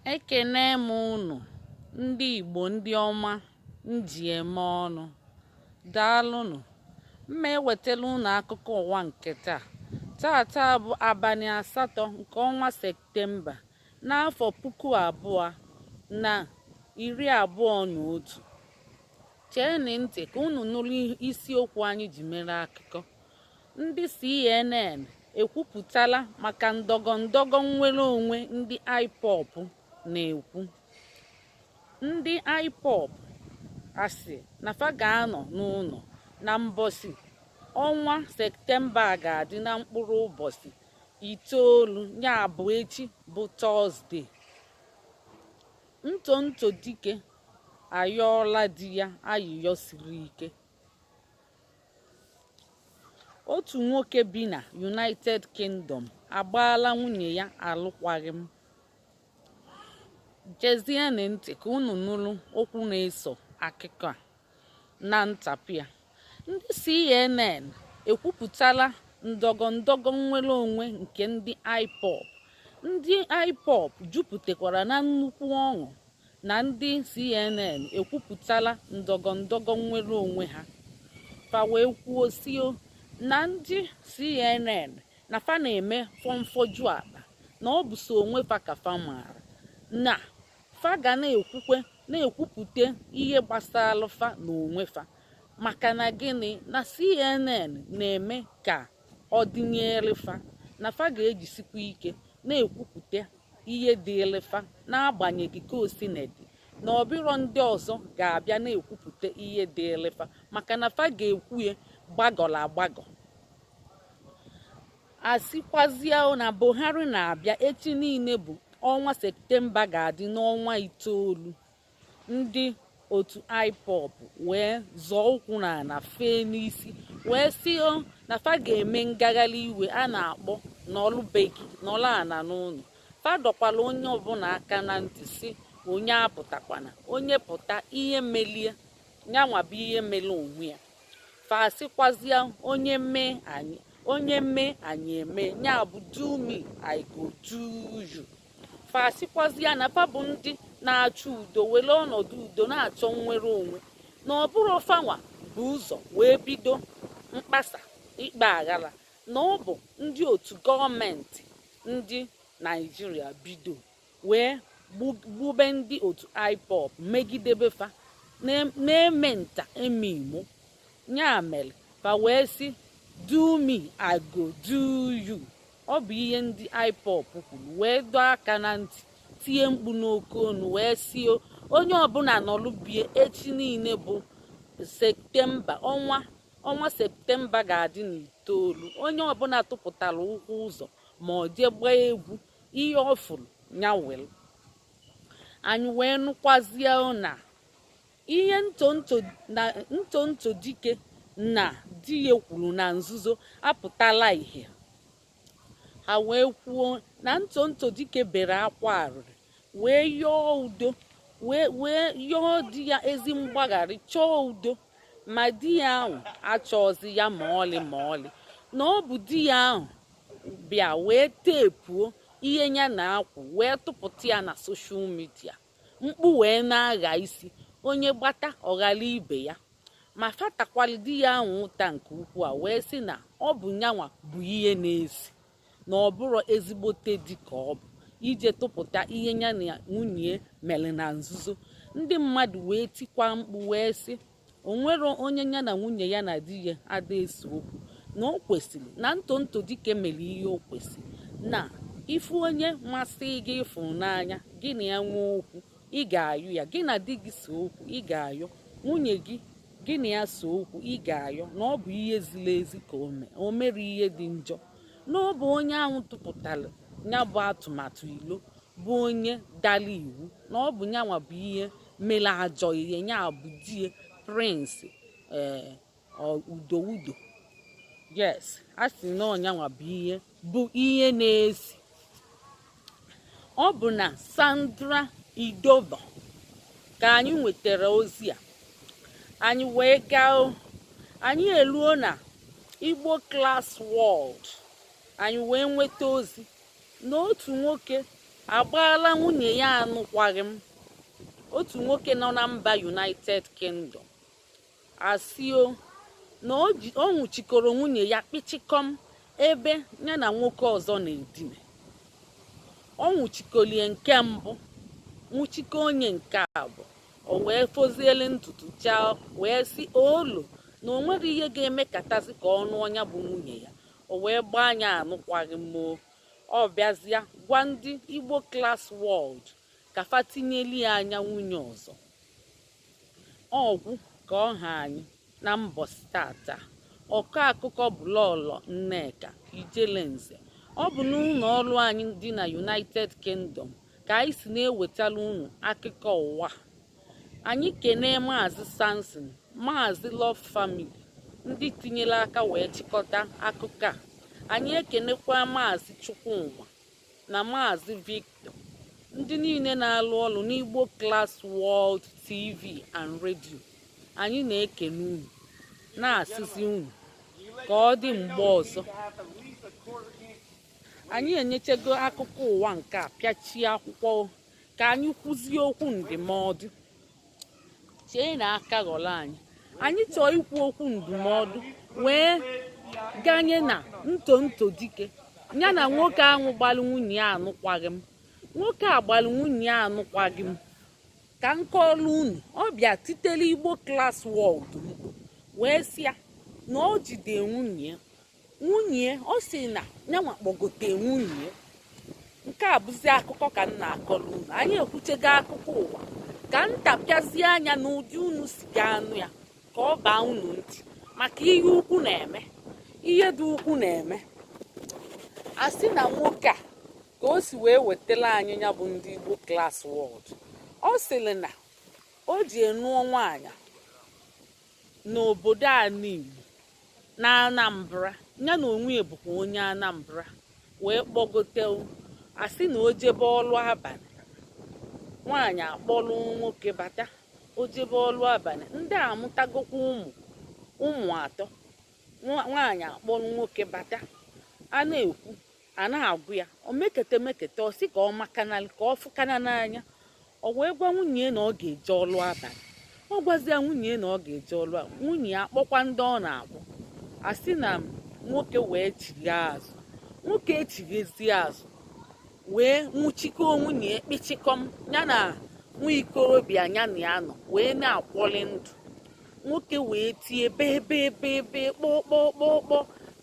Ekene m unu ndị Igbo ndị ọma m ji eme ọnụ. Daalụnụ. M ma ewetala unu akụkọ ụwa nke taa. Taata bụ abalị 8 nke ọnwa Septemba n'afọ 2021. Cheenụ ntị ka unu nụrụ isiokwu anyị ji mere akụkọ. Ndị CNN ekwupụtala maka ndọgọ ndọgọ nnwere onwe ndị IPOB na-ekwu. Ndị IPOB asị na fa ga-anọ n'ụlọ na mbọsị ọnwa Septemba a ga-adị na mkpụrụ ụbọchị 9, ya bụ echi bụ Tọzdee. Ntonto Dike ayọọla di ya ayịyọ siri ike. Otu nwoke bi na United Kingdom agbaala nwunye ya alụkwaghịm. Gezienụ ntị ka unu nụrụ okwu na-eso akụkọ a na ntapị ya. Ndị CNN ekwupụtala ndọgọ ndọgọ nnwere onwe nke ndị IPOB. Ndị IPOB jupụtakwara na nnukwu ọṅụ na ndị CNN ekwupụtala ndọgọ ndọgọ nnwere onwe ha. Fa wee kwuo sio na ndị CNN na fa na-eme fọmfọju akpa, na ọ bụ so onwe fa ka fa maara, na fa ga na-ekwukwe na-ekwupụta ihe gbasara fa na onwe fa, maka na gịnị na CNN na-eme ka ọ dịnyere fa, na fa ga-ejisikwa ike na-ekwupụta ihe dịịrị fa n'agbanyeghị ka o si na dị, na ọ bụrọ ndị ọzọ ga-abịa na-ekwupụta ihe dịịrị fa, maka na fa ga-ekwu ya gbagọrọ agbagọ. A sịkwazie na Buhari na-abịa echi niile bụ ọnwa Septemba ga-adị n'ọnwa 9. Ndị otu IPOB wee zọọ ụkwụ n'ala fee n'isi wee sị na fa ga-eme ngagharị iwe a na-akpọ nọlụ be gị nọlụ ana n'ụlọ. Fa dọkwara onye ọbụla aka na ntị sị onye apụtakwana, onye pụta ihe melie nyanwa bụ ihe mere onwe ya. Fa sịkwazịa onye mee anyị onye mee anyị eme, ya bụ do me I go do you. Fa sịkwazịa na fa bụ ndị na-achọ udo were ọnọdụ udo na-achọ nnwere onwe, na ọ bụrọ fanwa bu ụzọ wee bido mkpasa ikpe aghara, na ọ bụ ndị otu gọọmenti ndị Naijiria bido wee gbube ndị otu IPOB megidebe fa na-eme nta eme imo. Ya mere fa wee sị do me I go do you. Ọ bụ ihe ndị IPOB kwuru wee dọọ aka na ntị, tie mkpu n'oke onu wee sị onye ọbụla nọlụ bie echi niile bụ Septemba ọnwa Septemba ga-adị n'itoolu. Onye ọbụla tụpụtara ụkwụ ụzọ ma ọ jee gbaa egwu ihe ọ fụrụ ya were. Anyị wee nụkwazie na ihe Ntonto Dike na di ya kwuru na nzuzo apụtala ihe. Ha wee kwuo na Ntonto Dike bere akwa arịrị wee yọọ udo, wee yọọ di ya ezi mgbaghara, chọọ udo, ma di ya ahụ achọọzi ya ma ọlị ma ọlị, na ọ bụ di ya ahụ bịa wee teepuo ihe ya na-akwụ wee tụpụta ya na social media. Mkpu wee na-agha isi onye gbata ọghara ibe ya. Ma fa takwara di ya ahụ ụta nke ukwuu a wee sị na ọ bụ nyanwa bụ ihe na-esi, na ọ bụrụ ezigbote di ka ọ bụ ije tụpụta ihe ya na nwunye mere na nzuzo. Ndị mmadụ wee tikwa mkpu wee sị o nwere onye ya na nwunye ya na di ya ada ese okwu, na o kwesịrị na Ntonto Dike mere ihe o kwesịrị, na ifu onye masị gị ịfụ n'anya gị na ya nwee okwu ị ga-ayọ ya, gị na di gị so okwu ị ga-ayọ nwunye gị, gị na ya so okwu ị ga-ayọ, na ọ bụ ihe ziri ezi ka o mee, o mere ihe dị njọ, na ọ bụ onye ahụ tụpụtara ya bụ atụmatụ ilo bụ onye dara iwu, na ọ bụ nyanwa bụ ihe mere ajọ ihe, ya bụ di ya Prince ee Udo Udo. Yes, a sị na ọnyanwa bụ ihe bụ ihe na-esi. Ọ bụ na Sandra Idodo ka anyị nwetara ozi a. Anyị wee gaa, anyị eluo na Igbo Class World, anyị wee nweta ozi na otu nwoke Agbaala nwunye ya anụkwaghịm. Otu nwoke nọ na mba United Kingdom asịo na ọ nwụchikọrọ nwunye ya kpịchịkọm ebe ya na nwoke ọzọ na-edina. Ọ nwụchikolie nke mbụ, nwụchikọ onye nke abụọ, o wee foziele ntutu chaa, wee sị olo na o nwere ihe ga-emekatazi ka ọ nụọ ya bụ nwunye ya. O wee gbaa anya anụkwaghị m. Ọ bịazịa gwa ndị Igbo Class World ka fa tinyeli ya anya nwunye ọzọ. Ọgwụ ka ọ ha anyị na mbọsị tata. Ọkọ akụkọ bụ Lọlọ Nneka Ijelenze. Ọ bụ n'ụlọ ọrụ anyị dị na United Kingdom ka anyị si na-ewetara unu akụkọ ụwa. Anyị kenee Maazị Samson, Maazị Love Family, ndị tinyere aka wee chịkọta akụkọ a. Anyị ekenekwa Maazị Chukwuma na Maazị Victor, ndị niile na-alụ ọrụ n'Igbo Class World TV and Radio. Anyị na-ekene unu, na-asịzi unu ka ọ dị mgbe ọzọ. Anyị enyechego akụkọ ụwa nke a, pịachie akwụkwọ ka anyị kwuzie okwu ndụmọdụ. Chee na aka ghọrọ anyị. Anyị chọọ ikwu okwu ndụmọdụ wee ganye na ntonto dike ya na nwoke ahụ gbalụ nwunye ya anụkwaghị m. Nwoke a gbalụ nwunye ya anụkwaghị m. Ka m kọọrọ unu, ọ bịa titere Igbo Class World mkpu wee sị ya na o jide nwunye. Nwunye ọ sị na nyanwa kpọgote nwunye. Nke a bụzi akụkọ ka m na-akọrọ unu. Anyị ekwuchego akụkọ ụwa, ka m tapịazie anya n'ụdị unu si gaa anụ ya, ka ọ baa unu ntị maka ihe ukwu na-eme, ihe dị ukwu na-eme. A sị na nwoke a, ka o si wee wetara anyị ya bụ ndị Igbo Class World, ọ sịrị na o ji nụọ nwaanyị n'obodo ala Igbo na Anambra. Ya na onwe ya bụkwa onye Anambra wee kpọgote. Asị na o jebe ọlụ abalị, nwaanyị akpọlụ nwoke bata. O jebe ọlụ abalị, ndị a amụtagokwa ụmụ, ụmụ atọ. Nwaanyị akpọlụ nwoke bata. A na-ekwu, a na-agụ ya, o mekete mekete, ọ sị ka ọ makanalị, ka ọ fụkana n'anya. O wee gwa nwunye na ọ ga-eje ọlụ abalị. Ọ gwazia nwunye na ọ ga-eje ọlụ a, nwunye ya akpọkwa ndị ọ na-akpọ. Asị na nwoke wee chigha azụ. Nwoke echighezie azụ wee nwụchikọọ nwunye kpịchịkọm, ya na nwa ikorobịa ya na ya nọ wee na-akwọli ndụ. Nwoke wee tie bee bee bee bee, kpọọ kpọọ kpọọ kpọọ,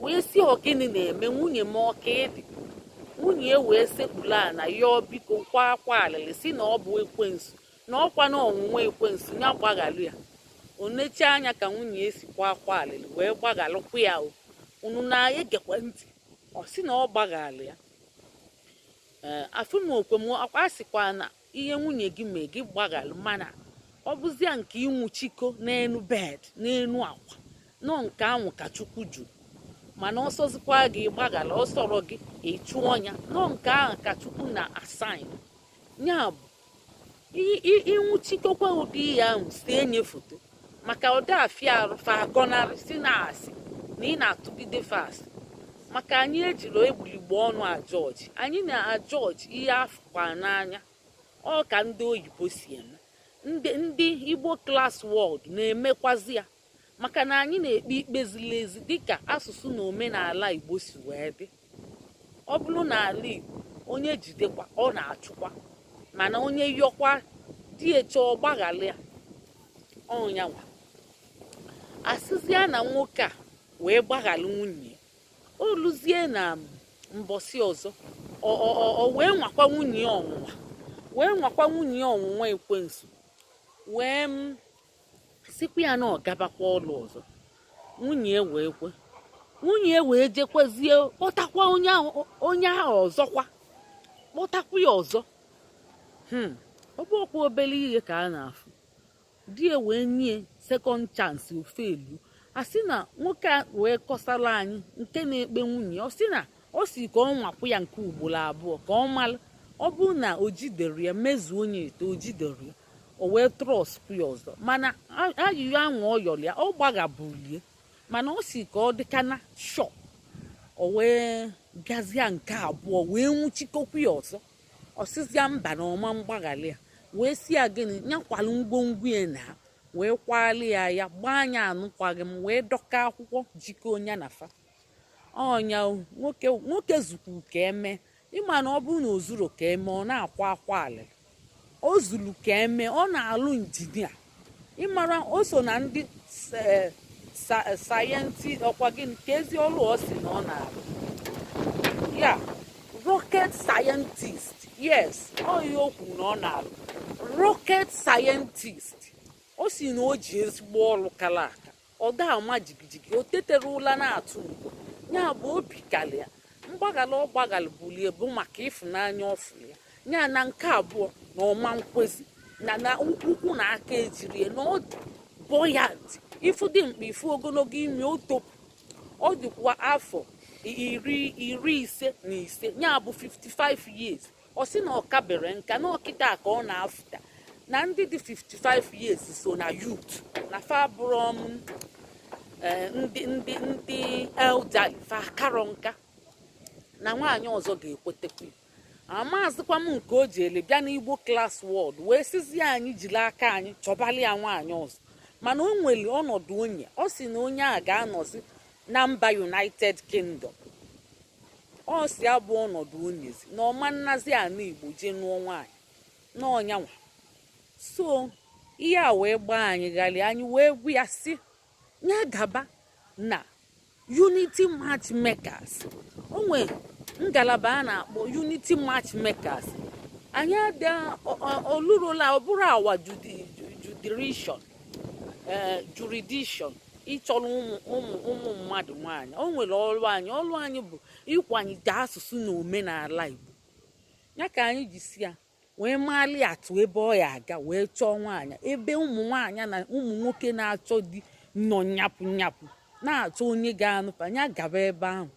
wee sị, "Ọ gịnị na-eme nwunye m? Ọka ịdị?" Nwunye ya wee sekpuru ala yọọ biko, kwa akwa alịlị, si na ọ bụ ekwensu, na ọkwa na ọnwụnwa ekwensu, ya gbaghalụ ya. Onechi anya ka nwunye ya si kwa akwa alịlị wee gbaghalụkwa ya. O unu na-egekwa ntị, ọ sị na ọ gbaghalụ ya. Ee, afụmokwe m a sịkwa na ihe nwunye gị mee gị gbaghalụ, mana ọ bụzia nke ịnwụchiko n'enu bed, n'enu akwa nọ, nke ahụ ka Chukwu juru. Mana ọsọzikwa gị gbaghalụ, ọ sọrọ gị ịchụọ ya nọ, nke ahụ ka Chukwu na asain ya bụ ịnwụchikọkwa ụdị ihe ahụ si enye foto, maka ọdị afịa arụ fa agọnarị si na asị na ị na-atụgide fa asị. Maka anyị ejiri egbuligbo ọnụ ajọji, anyị na-ajọji ihe afụkwa n'anya. Ọ ka ndị oyibo si eme, ndị Igbo Class World na-emekwazi ya, maka na anyị na-ekpe ikpe ziri ezi dịka asụsụ na omenala Igbo si wee dị. Ọ bụrụ na ala Igbo, onye jidekwa ọ na-achụkwa, mana onye yọkwa di eche ọgbaghalị ya. Ọnyanwa asịzịa na nwoke a wee gbaghalị nwunye ya. O luzie na mbọsị ọzọ, o wee nwakwa nwunye ya ọnwụnwa, wee nwakwa nwunye ya ọnwụnwa ekwensu, wee m sikwa ya na ọ gabakwa ọlụ ọzọ. Nwunye ya wee kwe. Nwunye ya wee jekwazie kpọtakwa onye ahụ ọzọkwa, kpọtakwa ya ọzọ. Ọ bụ ọkwa obere ihe ka a na-afụ. Di ya wee nye second chance, ofe elu. A sị na nwoke a wee kọsara anyị nke na-ekpe nwunye. Ọ sị na ọ si ka ọ nwapụ ya nke ugboro abụọ, ka ọ mara ọ bụrụ na o jidere ya mezuo onye eto o jidere ya, o wee trust ya ọzọ. Mana ayịyọ ahụ ọ yọrọ ya, ọ gbaghabulie, mana ọ si ka ọ dịkana shọ. O wee bịazie nke abụọ wee nwụchikọkwu ya ọzọ. Ọsịzịa mba na ọma mgbaghalị ya, wee si ya gịnị, nyakwalụ ngwongwo ya na wee kwali ya, ya gbaa anya anụkwaghị m, wee dọka akwụkwọ jikọ onye na fa ọnya. Nwoke nwoke zukwu ka eme. Ịma na ọ bụrụ na o zuru ka eme, ọ na-akwa akwa alịrị. O zuru ka eme. Ọ na-alụ engineer. Ịmara o so na ndị scientist, ọkwa gịnị ka ezi ọrụ ọ si na ọ na-alụ ya? Rocket scientist, yes. Ọ ihe o kwuru na ọ na-alụ, rocket scientist. O si na o ji ezigbo ọrụ kara aka. Ọ da ama jigijigi, o tetere ụla na-atụ mgbe ya bụ obi kalịa. Mgbaghala ọ gbaghala bulie bụ maka ịfụnanya ọfụ ya. Ya na nke abụọ na ọma nkwezi na ụkwụ na aka ejiri ya na ọ dị buoyant. Ifu dị mkpa, ifu ogologo imi o topu. Ọ dịkwa afọ 55, ya bụ 55 years. Ọ sị na ọ kabere nka na ọkịta ka ọ na-afụta na ndị dị 55 years so na youth na fa bụrụ ndị elderly, fa karọ nka na nwaanyị ọzọ ga-ekwetekwa. Amazịkwa m nke o ji ele bịa n'Igbo Class World wee sizie anyị jiri aka anyị chọbali ya nwaanyị ọzọ. Mana o nwere ọnọdụ onye ọ sị na onye a ga-anọzi na mba United Kingdom. Ọ si abụ ọnọdụ onyezi na ọma nnazi ana Igbo jee nụọ nwaanyị n'ọnyanwa. So ihe a wee gbaa anyị ghalị. Anyị wee gwu ya si ya gaba na Unity Matchmakers. O nwee ngalaba a na-akpọ Unity Matchmakers. Anyị ada olurola, ọ bụrụ awa jurisdiction ịchọrọ ụmụ ụmụ ụmụ mmadụ nwaanyị. O nwere ọrụ anyị. Ọrụ anyị bụ ịkwalite asụsụ na omenala Igbo. Ya ka anyị ji si ya wee mali atụ ebe ọ ya aga wee chọọ nwaanyị, ebe ụmụ nwaanyị na ụmụ nwoke na-achọ di nọ nyapụ nyapụ na-achọ onye ga-anụfa ya. Gaba ebe ahụ.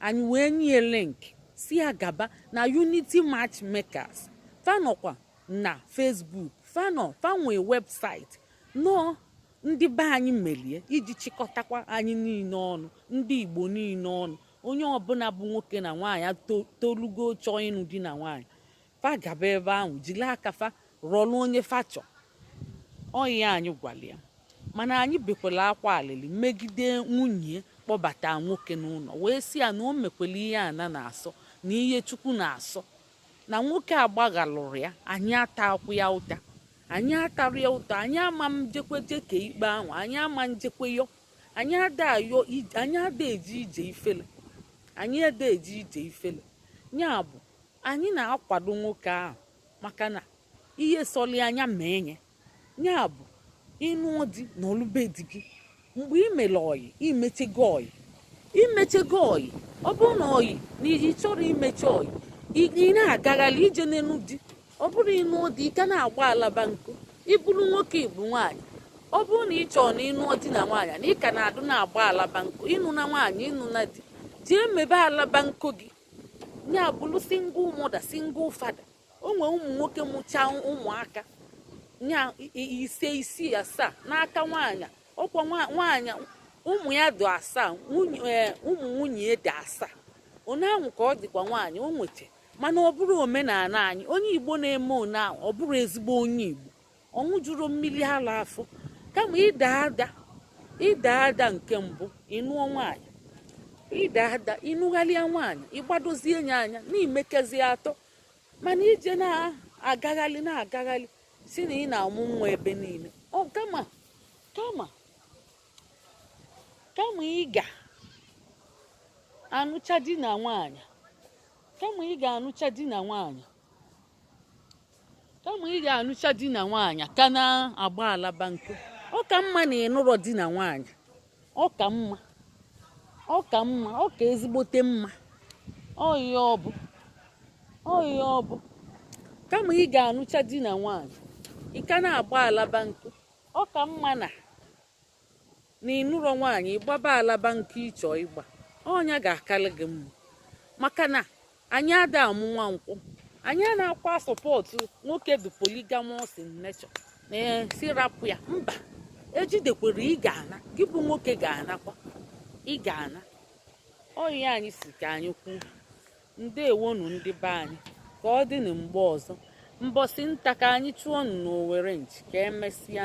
Anyị wee nye link, si ya gaba na Unity Matchmakers. Fanọkwa na Facebook, fanọ fanwe website nọọ. Ndị be anyị merie iji chịkọtakwa anyị niile ọnụ, ndị Igbo niile ọnụ. Onye ọbụla bụ nwoke na nwaanyị tolugo chọọ ịnụ di na nwaanyị, fa gaba ebe ahụ, jiri aka fa rọlụ onye fa chọ. Ọyị anyị gwara ya, mana anyị bekwala akwa alịlị megide nwunye kpọbata nwoke n'ụlọ, wee sị ya na o mekwela ihe ana na-asọ na ihe Chukwu na-asọ na nwoke agbaghalụrụ ya. Anyị atakwu ya ụta, anyị atara ya ụta. Anyị ama njekweje ka ikpe ahụ, anyị ama njekwe yọ. Anyị ada ayọ, anyị ada eje ije ifele, anyị ada eje ije ifele. Ya bụ, anyị na-akwado nwoke ahụ maka na ihe sọli anya mee nye ya bụ ịnụọ di na olube di gị. Mgbe ị mere ọyị, imechego ọyị, imechego ọyị. Ọ bụrụ na ọyị na ị chọrọ imechi ọyị, ị na-agagharị ije n'elu di. Ọ bụrụ ịnụọ di, ị ka na-agba alaba nkụ. Ịbụrụ nwoke, ịbụ nwaanyị, ọ bụrụ na ị chọrọ na ịnụọ di na nwaanyị na ị ka na-adụ na-agba alaba nkụ, ịnụ na nwaanyị, ịnụ na di, jee mebe alaba nkụ gị. Ya bụrụ single mother, single father. O nwee ụmụ nwoke mụchaa ụmụaka nya 5, 6, 7 n'aka nwaanyị. Ọkwa nwaanyị ụmụ ya dị 7, nwunye ụmụ nwunye dị 7. One ahụ ka ọ dịkwa nwaanyị o nweta. Mana ọ bụrụ omenala anyị, onye Igbo na-eme one ahụ, ọ bụrụ ezigbo onye Igbo, ọṅụ juru mmiri ala afọ. Kama ịda ada, ịda ada nke mbụ, ịnụọ nwaanyị, ịda ada, ịnụgharịa nwaanyị, ịgbadozie ya anya na imekezi atọ. Mana ije na-agagharị na-agagharị si na ị na-amụ nwa ebe niile, ọ kama ị ga-anụcha di na nwaanyị, kama ị ga-anụcha di na nwaanyị, kama ị ga-anụcha di na nwaanyị ka na-agba alaba nkụ, ọ ka mma na ị nụrọ di na nwaanyị. Ọ ka mma, ọ ka mma, ọ ka ezigbote mma. Ọ ihe ọ bụ, ọ ihe ọ bụ, kama ị ga-anụcha di na nwaanyị ị ka na-agba alaba nkụ, ọ ka mma na ịnụrọ nwaanyị, ịgbaba alaba nkụ ịchọ ịgba. Ọnya ga-akarị gị mma, maka na anyị ada amụ nwa nkwụ. Anyị a na-akwa support nwoke dị polygamous in nature na si rapụ ya. Mba, ejidekwere ị ga-ana, gị bụ nwoke ga-anakwa, ị ga-ana. Ọyị anyị si ka anyị kwuo. Ndewonu, ndị be anyị. Ka ọ dị na mgbe ọzọ, mbọsị nta ka anyị chụọ nụ n'Owere nchi. Ka emesịa.